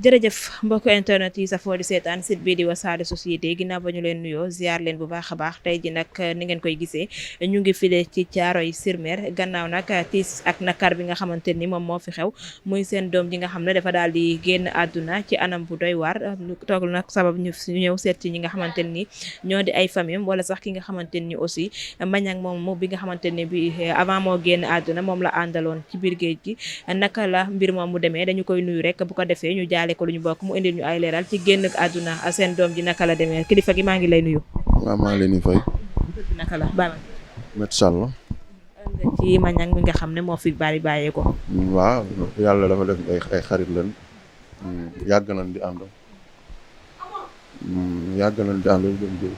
jërëjëf mbokk internet yi safoo di seetaan site bii di Wassare Société ginnaaw ba ñu leen nuyoo ziar leen bu baax a baax tey ji nag ni ngeen koy gisee ñu ngi file ci Thiaroye-sur-Mer gannaaw nag tiis ak nakar bi nga xamante ni moom moo fi xew muy seen doom ji nga xam ne dafa daal di génn àdduna ci anam bu doy waar ñu toog nag sabab ñu ñëw seet ci ñi nga xamante ni ñoo di ay famille wala sax ki nga xamante ni aussi Mañang moom bi nga xamante ni bi avant moo génn àdduna moom la àndaloon ci biir géej gi naka la mbir moom mu demee dañu koy nuyu rek bu ko defee ñu jaale ko lu ñu bokk mu indil ñu ay leeral ci génn àdduna seen doom ji naka la demee kilifa gi maa ngi lay nuyu. waaw maa ngi leen di fay. naka la baax Maître Sall. nga ci Mañang mi nga xam ne moo fi bàyyee ko. waaw yàlla dafa def ay xarit lañ yàgg nañ di ànd di dem géej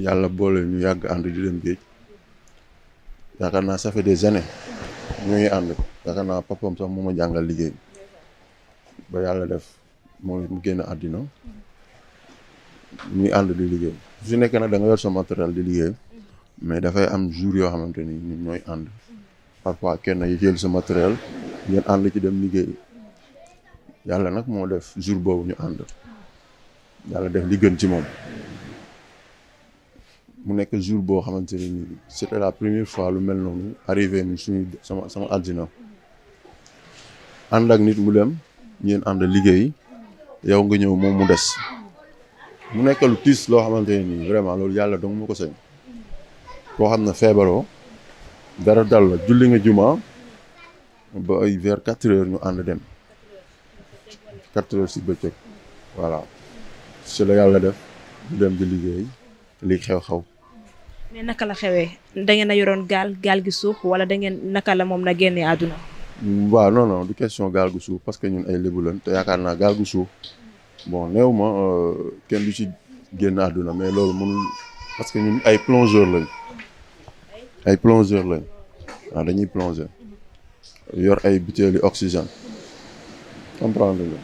yàlla boole ñu yàgg ànd di dem géej yaakaar naa ça fait des années ñu ngi ànd yaakaar naa papam sax moo ma jàngal liggéey ba yàlla def moom mu génn àddina ñuy ànd di liggéey su nekk nag da nga yor sa matériel di liggéey mais dafay am jour yoo xamante ni ñun ñooy ànd parfois kenn yi jël sa matériel ngeen ànd ci dem liggéey yàlla nag moo def jour boobu ñu ànd yàlla def li gën ci moom mu nekk jour boo xamante ne nii c'était la première fois lu mel noonu arrivé ni suñu sama àddina ànd ak nit mu dem ngeen ànd liggéey yow nga ñëw moom mu des mu nekk lu tiis loo xamante ne nii vraiment loolu yàlla dong mu ko sañ koo xam ne feebaroo dara dal la julli nga juma ba ay vers 4 heures ñu ànd dem 4 heures si bëccëg voilà si la yàlla def ñu dem di liggéey li xew-xew. mais naka la xewee da ngeen a yoroon gaal gi suux wala da ngeen naka la moom na génnee àdduna. waaw non du question gaal gu suux parce que ñun ay lébu lañ te yaakaar naa gaal gu suux bon néew ma kenn du ci génn àdduna mais loolu mënul parce que ñun ay plongeur lañ waaw dañuy plonger yor ay butéeli oxygène comprendre nga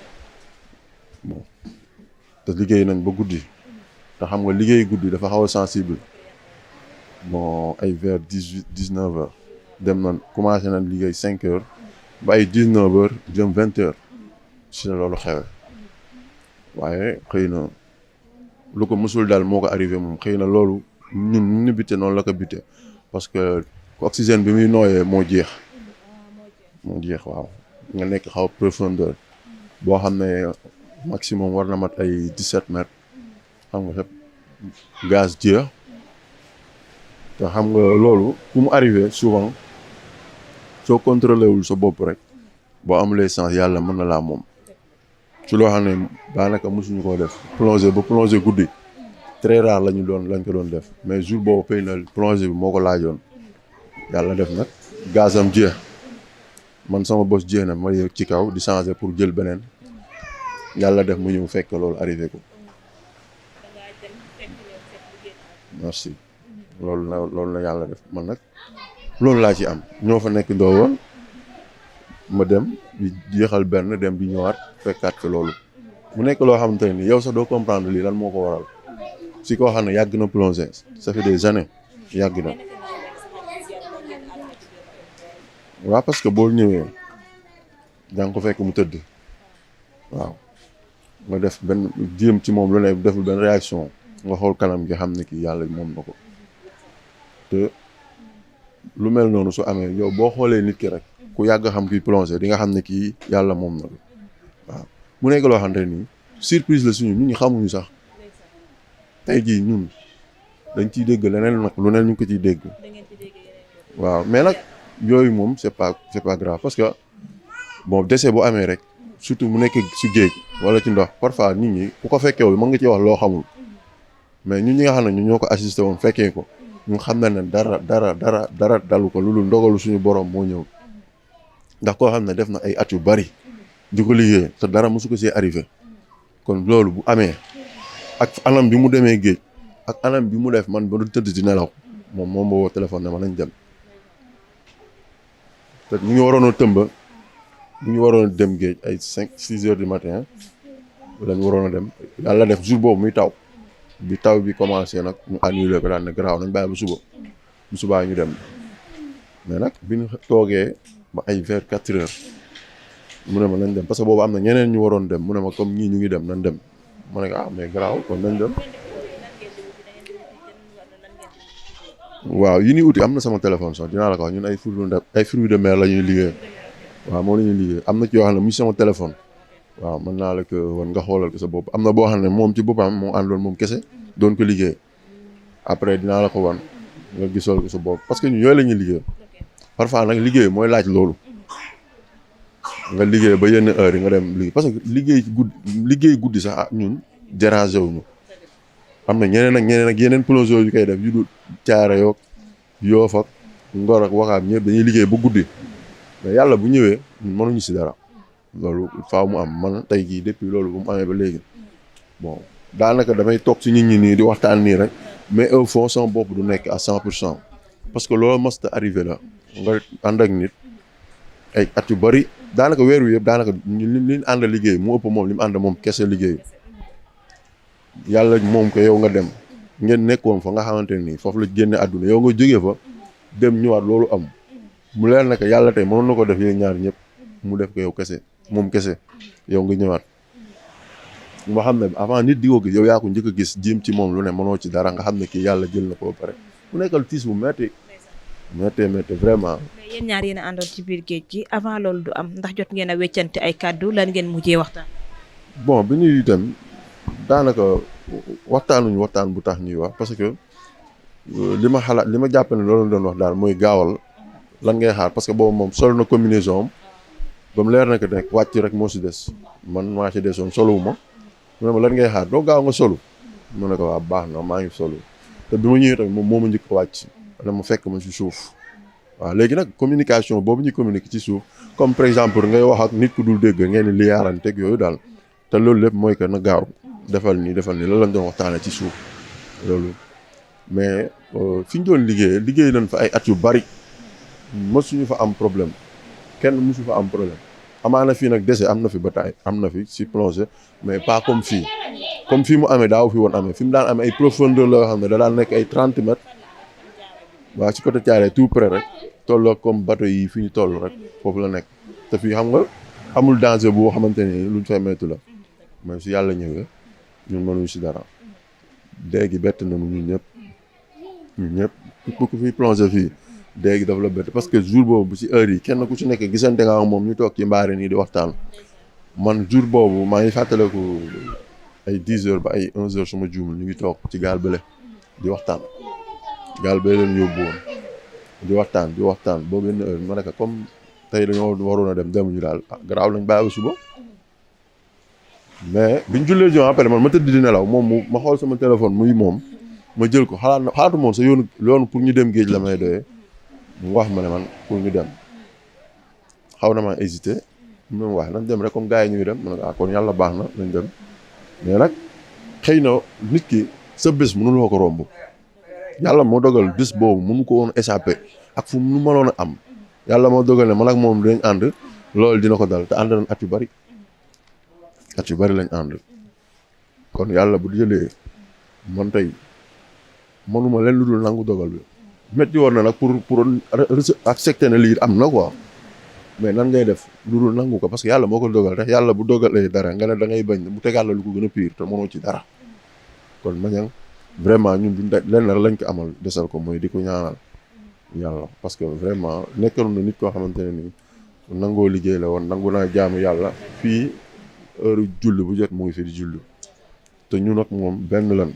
bon te liggéey nañ ba guddi. te xam nga liggéey guddi dafa xaw a sensible bon ay vers 19 heures dem nañ commencé nañ liggéey 5 heures ba ay 19 heures jëm 20 heures si la loolu xewe waaye xëy na lu ko mësul daal moo ko arrivé moom xëy na loolu ñun ñu bite noonu la ko bite parce que oxygène bi muy nooyee moo jeex waaw nga nekk xaw profondeur boo xam ne maximum war na mat ay 17 mètres xam nga xëpp gaz jeex te xam nga loolu fu mu arrivé souvent soo contrôlé wul sa bopp rek boo amulee sens yàlla mën na laa moom ci loo xam ne daanaka mosuñu koo def plongé guddi très rare lañ ko doon def mais jour boobu xëy na plongé bi moo ko laajoon yàlla def nag gazam jeex man sama bos jeex na ma yëg ci kaw di changer pour jël beneen yàlla def mu ñëw fekk loolu arrivé ko. merci loolu la yàlla def man nag loolu laa ci am ñoo fa nekk ndoo woon ma dem di jeexal benn dem di ñëwaat fekkaat ko loolu mu nekk loo xamante ne ni yow sax doo comprendre lii lan moo ko waral si koo xam ne yàgg na plongé ça fait des années yàgg na waaw parce que boo ñëwee danga ko fekk mu tëdd waaw nga def benn jéem ci moom lu ne deful benn réaction nga xool kanam gi xam ne kii yàlla moom na ko te lu mel noonu su amee yow boo xoolee nit ki rek ku yàgg xam kuy plongé di nga xam ne kii yàlla moom na ko waaw mu nekk loo xamante nii surprise la suñu ñun ñu xamuñu sax tey jii ñun dañ ciy dégg leneen nag lu ne ñu ko ciy dégg waaw mais nag yooyu moom c'est pas grave parce que bon décès bu amee rek surtout mu nekk si géej wala ci ndox parfois nit ñi ku ko fekkee mën nga ci wax loo xamul mais ñun ñi nga xam ne ñun ñoo ko assisté woon fekkee ko ñu xam ne dara dalu ko loolu ndogalu suñu borom moo ñëw ndax koo xam ne def na ay at yu bari di ko liggéey te dara mosu ko see arrivé kon loolu bu amee ak anam bi mu demee géej ak anam bi mu def man ba du tëdd di nelaw moom ma woo téléphone ne ma nañ dem te ñu ngi waroon a tëmba ñu ngi waroon a dem géej ay 5-6 heures du matin lañ waroon a dem yàlla def jour boobu muy taw bi taw bi commencé nag ñu annulé ko daan ne garaaw nañ bàyyi bu subaa ñu dem mais nag bi ñu toogee ba ay vers 4 heures mu ne ma nañ dem parce que boobu am na ñeneen ñu waroon dem mu ne ma comme ñii ñu ngi dem nañ dem ma ne ko ah mais garaaw kon nañ dem. waaw yi ñuy uti am na sama téléphone sax dinaa la ko wax ñun ay fruits de mer la ñuy liggéey waaw moom la ñuy liggéey am na ci yoo xam ne mu sama téléphone waaw mën naa la ko wan nga xoolal ko sa bopp am na boo xam ne moom ci boppam moo àndoon moom kese doon ko liggéey après dinaa la ko wan nga gisal ko sa bopp parce que ñun yooyu la ñuy liggéey parfois nag liggéey mooy laaj loolu nga liggéey ba yenn heure yi nga dem liggéey parce que liggéey guddi sax ñun déranger wuñu am na ñeneen ak yeneen plongeurs yu koy def yu dul caare yoog Yoff ak Ngor ak Wakaam ñëpp dañuy liggéey ba guddi mais yàlla bu ñëwee mënuñu si dara loolu faaw mu am man tey jii depuis loolu bu mu amee ba léegi bon daanaka damay toog si nit ñi nii di waxtaan nii rek mais au fond sama bopp du nekk à 100% parce que loolu mos a arrivé la nga ànd ak nit ay at yu bëri daanaka weer wi yëpp daanaka li ànd liggéey mu ëpp moom li mu ànd moom kese liggéey yàlla moom ko yow nga dem ngeen nekkoon fa nga xamante ne nii foofu la génne àdduna yow nga jógee fa dem ñëwaat loolu am mu leer na ko yàlla tey mënoon na ko def yéen ñaar ñëpp mu def ko yow kese moom kese yow nga ñëwaat nga xam ne avant nit di ko gis yow yaa ko njëkk a gis jiim ci moom lu ne mënoo ci dara nga xam ne kii yàlla jël na ko ba pare mu nekkal tiis bu métti vraiment. mais yéen ñaar yéen a àndoon ci biir géej gi avant loolu du am ndax jot ngeen a weccante ay kàddu lan ngeen mujjee waxtaan. bon bi ñuy dem daanaka waxtaanuñu waxtaan bu tax ñuy wax parce que li ma xalaat li ma jàpp ne loolu doon wax daal mooy gaawal lan ngay xaar parce que boobu moom sol na combinaison am ba mu leer na que nekk wàcc rek moo si des man maa si desoon soluwu ma mu ne ma lan ngay xaar doo gaaw nga solu mu ne ko waa baax na maa ngi solu te bi ma ñëwee tamit moom moo ma njëkk a wàcc dama fekk ma si suuf waaw léegi nag communication boobu ñuy communiquer ci suuf comme par exemple ngay wax ak nit ku dul dégg ngeen di liyaaranteeg yooyu daal te loolu lépp mooy que na gaaw defal nii loolu lañ doon waxtaanee ci suuf loolu mais fi ñu doon liggéey nañ fa ay at yu bari mësuñu fa am problème kenn mësu fa am problème amaana fii nag dese am na fi bataay am na fi si plongée mais pas comme fii mu amee daaw fi woon amee fi mu daan amee ay profondeur la yoo xam ne da daan nekk ay 30 mètres waaw ci côté Thiaré tout près rek tolloo comme bateau yi fi ñu toll rek foofu la nekk te fii xam nga amul danger boo xamante ni luñ fay moytu la mais si yàlla ñëwee ñun mënuñu si dara léegi bett nañu ñun ñëpp ku fi plongé fii léegi daf la bett parce que jour boobu si heure yi kenn ku ci nekk gisante nga ak moom ñu toog ci mbaare nii di waxtaan man jour boobu maa ngi fàttaliku ay 10 heures ba ay 11 heures suma juumul ñu ngi toog ci gaal bële di waxtaan gaal bële leen yóbbu woon di waxtaan boo benn heure ma nekk comme tey dañoo waroon a dem demuñu daal garaaw lañ bàyyi ba suba mais biñ jullee jo après man ma tëdd di nelaw moom ma xool sama téléphone muy moom ma jël ko xalaatu moom sa yoonu pour ñu dem géej la may doyee mu wax ma ne man pour ñu dem xaw na maa hésité mu ne wax nañ dem rek comme gars yi ñuy dem ma ne ko kon yàlla baax na nañ dem mais nag xëy na nit ki sa bés mënuloo ko romb yàlla moo dogal bés boobu mënu ko woon échappé ak fu mu mënoon a am yàlla moo dogal ne man ak moom dañ ànd loolu dina ko dal te ànd nañ at yu bari lañ ànd kon yàlla bu jëlee man tey mënuma leen lu dul nangu dogal bi métti woon na nag pour accepter na lii am na quoi mais nan ngay def lu dul nangu ko parce que yàlla moo ko dogal rek yàlla bu dogalee dara nga ne da ngay bañ mu tegaat la lu ko gën a pire te mënoo ci dara kon Maniang vraiment ñun duñ lenn lañ ko amal desal ko mooy di ko ñaanal yàlla parce que vraiment nekkoon na nit koo xamante ne nii nangoo liggéey la woon nangu naa jaamu yàlla fii heure julli bu jot mu ngi fi di julli te ñun ak moom benn lan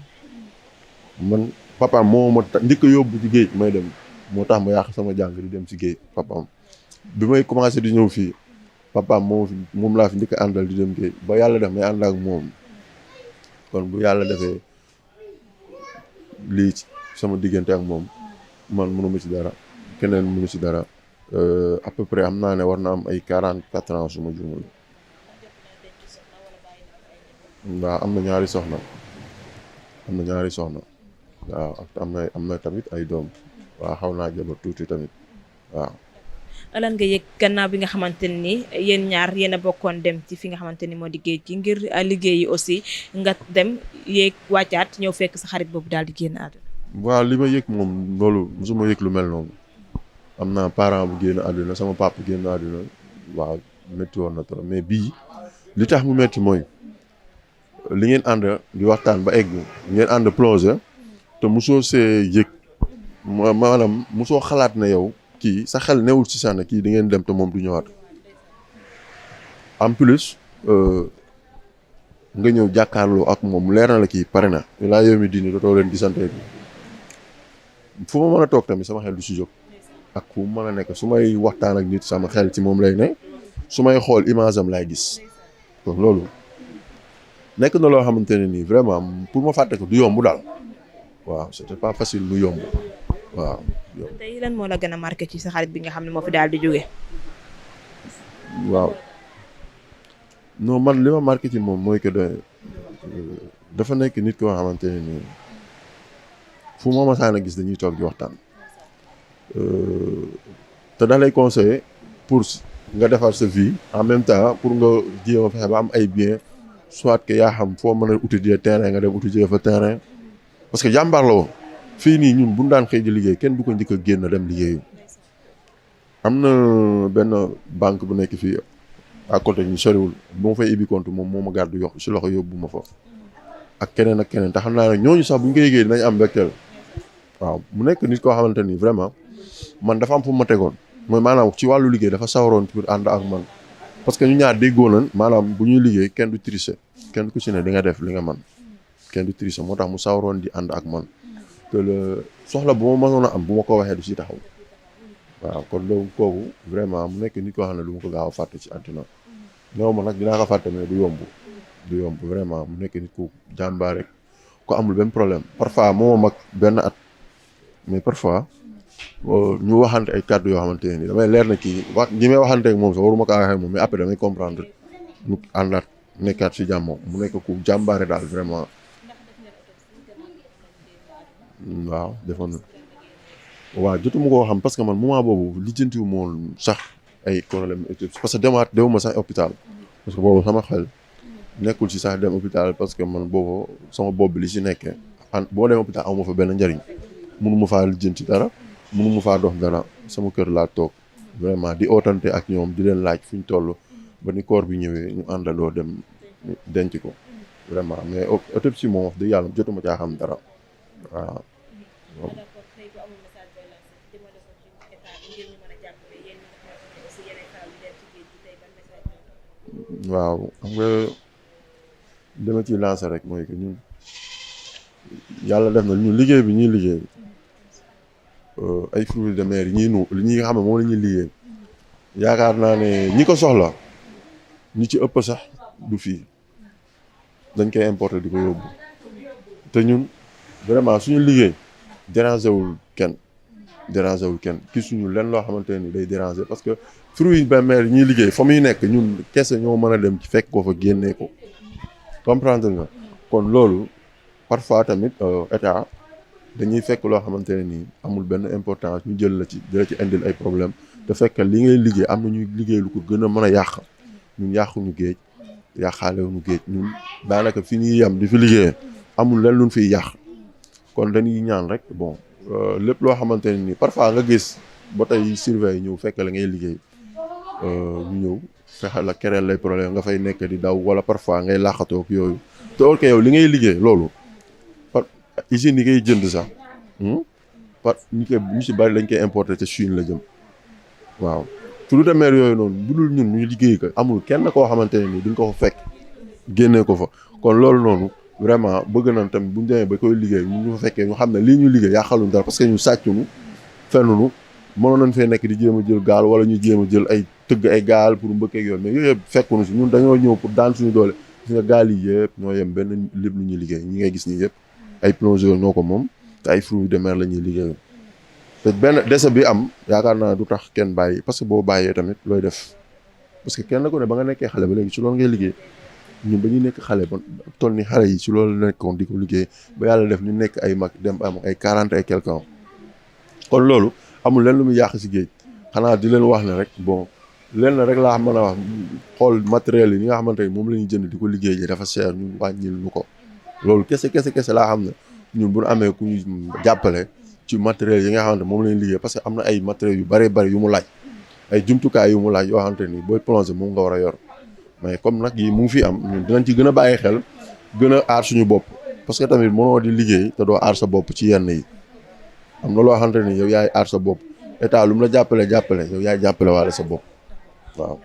man papaam moo ma njëkk a yóbbu ci géej may dem moo tax ma yàq sama jàng di dem ci géej papaam bi may commencé di ñëw fii papaam moom laa fi njëkk a àndal di dem géej ba yàlla def may ànd ak moom kon bu yàlla defee lii sama diggante ak moom man mënuma ci dara keneen mënu ci dara à peu près am naa ne war na am ay 44 ans su ma juumul waaw am na ñaari soxna waaw ak am na tamit ay doom waaw xaw naa jabar tuuti tamit waaw. lan nga yëg gannaaw bi nga xamante ni yéen ñaar yéen a bokkoon dem ci fi nga xamante ni moo di géej gi ngir liggéeyi aussi nga dem yéeg wàccaat ñëw fekk sa xarit boobu daal di génn àdduna. waaw li ma yëg moom loolu mosuma yëg lu mel noonu am naa parent bu génn àdduna sama papa génn àdduna waaw métti woon na trop mais bii li tax mu métti mooy li ngeen ànd di waxtaan ba egg ngeen ànd plongé te mosoo see yëg maanaam mosoo xalaat ne yow kii sa xel newul ci sax ne kii di ngeen dem te moom du ñëwaat en plus nga ñëw jàkkaarloo ak moom mu leer na la kii pare na laa yow mi dini dootoo leen gisante bi fu ma mën a toog tamit sama xel du si jóg ak fu mu mën a nekk su may waxtaan ak nit sama xel ci moom lay ne su may xool image am laay gis donc loolu nekk na loo xamante ne nii vraiment pour ma fàtte ko du yomb daal waaw c'était pas facile mu yomb waaw. tey lan moo la gën a marqué ci sa xarit bi nga xam ne moo fi daal di jóge. waaw non man li ma marqué ci moom mooy que dafa nekk nit koo xamante ne nii fu ma masaan a gis dañuy toog di waxtaan te da lay conseiller pour nga defar sa vie en même temps pour nga jéem a fexe ba am ay bien soit que yaa xam foo mën a utiliser terrain nga dem utiliser fa terrain parce que jàmbaar la woon fii nii ñun bu ñu daan xëy di liggéey kenn du ko njëkk a génn dem liggéeyu am na benn banque bu nekk fii à côté ñu soriwul bu ma fay ibbi compte moom moo ma gàddu yox si loxo yóbbu ma fa ak keneen te xam naa ne ñooñu sax bu ñu ko yëgee dinañ am mbégteel waaw mu nekk nit koo xamante ni vraiment man dafa am fu ma tegoon mooy maanaam ci wàllu liggéey dafa sawaroon pour ànd ak man parce que ñu ñaar déggoo nañ maanaam bu ñuy liggéey kenn du tricher kenn ku ci ne di nga def li nga man kenn du tricher moo tax mu sawaroon di ànd ak man te soxla bu ma mënoon a am bu ma ko waxee du si taxaw waaw kon loolu kooku vraiment mu nekk nit koo xam ne du ma ko gaaw a fàtte ci àddina néew ma nag dinaa ko fàtte mais du yomb vraiment mu nekk nit ku jàmbaar rek ko amul benn problème parfois moo mag benn at mais parfois ñu waxante ay kàddu yoo xamante ne nii damay leer na kii ñi may waxante ak moom sax waruma kaa waxee moom mais après damay comprendre ñu àndaat nekkaat si jàmm mu nekk ku jàmbaare daal vraiment waaw defoon na waaw jotuma koo xam parce que man moment boobu lijjantiwu ma woon sax ay problème parce que demuma sax hôpital parce que boobu sama xel nekkul si sax dem hôpital parce que man boobu sama bopp bi li si nekkee boo dem hôpital amu ma fa benn njariñ mënu ma faa lijjanti dara mënu ma faa dox dara sama kër laa toog vraiment di ootante ak ñoom di leen laaj fu ñu toll ba ni koor bi ñëwee ñu àndandoo dem denc ko vraiment mais autopsie moom wax dëgg yàlla jotuma caa xam dara waaw. waaw xam nga dama ciy lancer rek mooy que ñun yàlla def na ñun liggéey bi ñuy liggéey ay fruits de mer yi ñi nga xam ne moom la ñuy liggéey yaakaar naa ne ñi ko soxla ñi ci ëpp sax du fii dañ koy importer di ko yóbbu te ñun vraiment suñu liggéey déranger wul kenn ki suñu lenn loo xamante ni day déranger parce que fruits de mer yi ñuy liggéey fa muy nekk ñun kese ñoo mën a dem ci fekk ko fa génnee ko comprendre nga kon loolu parfois tamit état dañuy fekk loo xamante ne nii amul benn importance ñu jël la ci indil ay problème te fekk li ngay liggéey am na ñuy liggéey lu ko gën a mën a yàq ñun yàquñu géej yàqaalewuñu géej ñun daanaka fi ñuy yem di fi liggéey amul lenn luñ fiy yàq kon dañuy ñaan rek bon lépp loo xamante ne nii parfois nga gis ba tey surveille ñëw fekk la ngay liggéey ñu ñëw fexe la kereel lay problème nga fay nekk di daw wala parfois ngay laaxatoo ak yooyu te ok yow li ngay liggéey loolu par usine yi ngay jënd sax ñu si bari dañ koy importer te Chine la jëm waaw fruits de mer yooyu noonu bu dul ñun ñu liggéey ko amul kenn koo xamante ne nii duñ ko fa fekk génnee ko fa kon loolu noonu vraiment bëgg nañ tamit bu ñu demee ba koy liggéey ñu fa fekkee ñu xam ne lii ñu liggéey yàqaluñ dara parce que ñu sàccunu fennunu mënoon nañ fee nekk di jéem a jël gaal wala ñu jéem a jël ay tëgg ay gaal pour mbëkkeeg yoon mais yooyu yëpp fekkunu si ñun dañoo ñëw pour daan suñu doole gis nga gaal yi yëpp ñoo yem benn lépp lu ñuy liggéey ñi ngay gis nii yëpp ay plongeurs ñoo ko moom te ay fruits de mer la ñuy liggéey te benn décès bi am yaakaar naa du tax kenn bàyyi parce que boo bàyyee tamit looy def parce que kenn ku ne ba nga nekkee xale ba léegi ci loolu ngay liggéey ñun ba ñuy nekk xale ba toll ni xale yi ci loolu nekkoon di ko liggéey ba yàlla def ñu nekk ay mag dem am ay 40 et quelque ans kon loolu amul leen lu muy yàq si géej xanaa di leen wax ne rek bon leen rek laa mën a wax xool matériel yi nga xamante ni moom la ñuy jënd di ko liggéey ji dafa cher ñu wàññil ñu ko loolu kese laa xam ne ñun bu ñu amee ku ñu jàppale ci matériel yi nga xamante moom la ñuy liggéey parce que am na ay matériel yu bari yu mu laaj ay jumtukaay yu mu laaj yoo xamante ni booy plongé moom nga war a yor mais comme nag yi mu ngi fi am ñun dinañ ci gën a bàyyi xel gën a aar suñu bopp parce que tamit mënoo di liggéey te doo aar sa bopp ci yenn yi am na loo xamante ni yow yaay aar sa bopp état lu mu la jàppale yow yaay jàppale waale sa bopp waaw.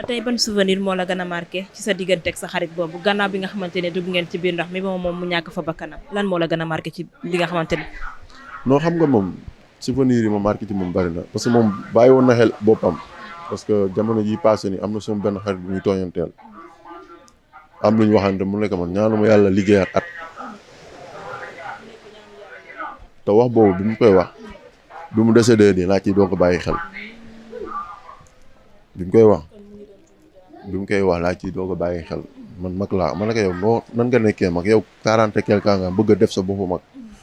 tey ban souvenir moo la gën a marqué ci sa diggante ak sa xarit boobu gannaaw bi nga xamante ne dugg ngeen ci biir ndox mi moom mu ñàkk fa bakkanam lan moo la gën a marqué ci li nga xamante ne. non xam nga moom souvenir yi ma marqué ci moom bari na parce que moom bàyyi woon na xel boppam parce que jamono ji passé ni am na sama benn xarit bu ñuy tooñanteel am lu ñu waxante mu nekk man ñaanuma yàlla liggéeyaat at te wax boobu bi mu koy wax bi mu décédé nii laa ciy doo ko bàyyi xel bi mu koy wax laa ciy doo ko bàyyi xel man mag laa man naka yow noo nan nga nekkee mag yow 40 et quelque ans nga bëgg a def sa bopp mag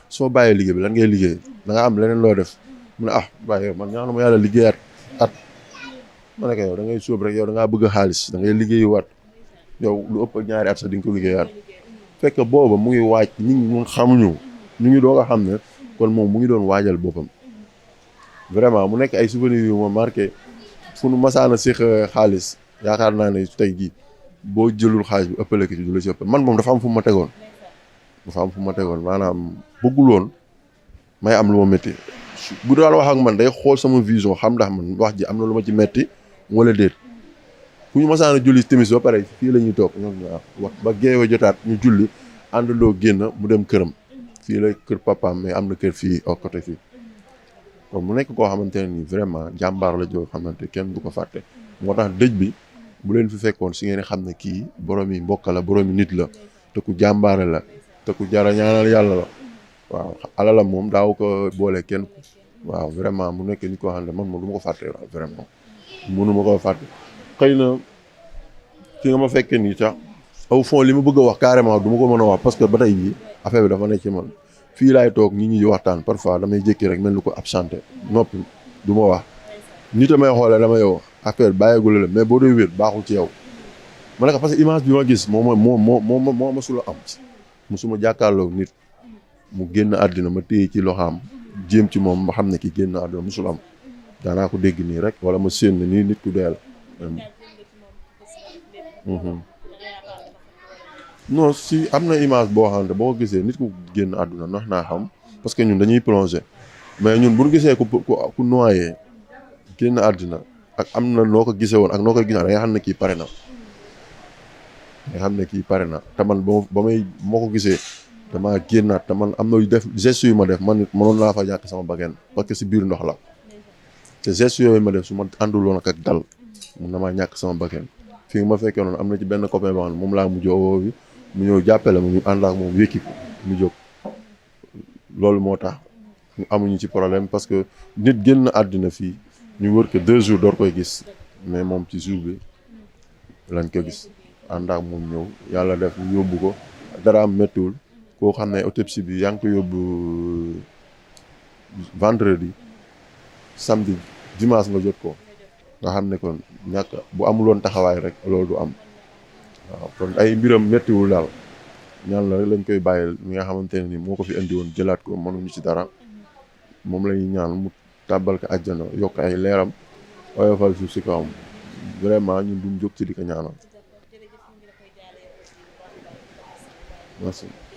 soo bàyyee liggéey bi lan ngay liggéey da nga am leneen loo def mu ne bàyyi man ñaanuma yàlla liggéeyaat at ma ne ko yow da ngay sóob rek yow da ngaa bëgg xaalis da ngay liggéeyuwaat yow lu ëpp 2 at sax di nga ko liggéeyaat fekk booba mu ngi waaj nit ñi mun xamuñu ñu ngi doog a xam ne kon moom mu ngi doon waajal boppam vraiment mu nekk ay souvenirs yu ma marqué fu nu masaana séq xaalis yaakaar naa ne tey jii boo jëlul xaalis bi ëppale ki ci du la ci ëpp man moom dafa am fu ma tegoon maanaam bëgguloon may am lu ma métti bu daan wax ak man day xool sama vision xam ndax man wax ji am na lu ma ci metti wala déet fu ñu masaana julli timis ba pare fii la ñuy toog ñoom wax ba géewe jotaat ñu julli àndandoo génn mu dem këram fii la kër papaam mais am na kër fii au côté fii kon mu nekk koo xamante ne nii vraiment jàmbaar la joo xamante kenn du ko fàtte moo tax dëj bi bu leen fi fekkoon si ngeen xam ne kii borom yi mbokk la borom yi nit la te ku jàmbaare la te ku jara ñaanal yàlla la waaw alalam moom daaw ko boole kenn waaw vraiment mu nekk ni koo xam ne man moom du ma ko fàtte waaw vraiment mënu ma koo fàtte xëy na ki nga ma fekkee nii sax au fond li ma bëgg a wax carrément du ma ko mën a wax parce que ba tey jii affaire bi dafa nekk ci man fii laay toog ñi di waxtaan parfois damay jékki rek mel ni ko absenté noppi du ma wax nit a may xoolee dama yow affaire bàyyeegul la mais boo doy wér baaxul ci yow ma ne ko parce que image bi ma gis moo masula am musuma jàkkaarloo nit mu génn àddina ma téye ci loxaam jéem ci moom ma xam ne ki génn àddina musul am daanaa ko dégg nii rek wala ma séen nii nit ku deel non si am na image boo xam ne boo ko gisee nit ku génn àdduna ndax naa xam parce que ñun dañuy plongé mais ñun bu ñu gisee ku noyé génn àddina ak am na noo ko gisee woon ak noo koy gisee da nga xam ne kii pare na te man moo ko gisee damaa génnaat te man am na def geste yu ma def man nit mënoon naa fa ñàkk sama bageen parce que si biir ndox la te geste yooyu ma def su ma ànduloon ak dal mun na maa ñàkk sama bageen fii nga ma fekkee noonu am na ci benn copain boo xam ne moom laa mujj woo bi mu ñëw jàppale mu ñu ànd ak moom wékki ko mu jóg loolu moo tax ñu amuñu ci problème parce que nit génn àddina fii ñu wër ko 2 jours door koy gis mais moom ci jour bi lañ ko gis ànd ak moom ñëw yàlla def ñu yóbbu ko dara am méttiwul koo xam ne autopsie bi yaa ngi ko yóbbu vendredi samedi dimanche nga jot ko nga xam ne kon ñàkk bu amuloon taxawaay rek loolu du am waaw kon ay mbiram méttiwul daal ñaan la rek lañ koy bàyyil mi nga xamante ne ni moo ko fi indi woon jëlaat ko mënuñu ci dara moom lañuy ñaan mu tàbbal ko àjjana yokk ay leeram oyofal suuf si kawam vraiment ñun duñ jóg ci di ko ñaanal merci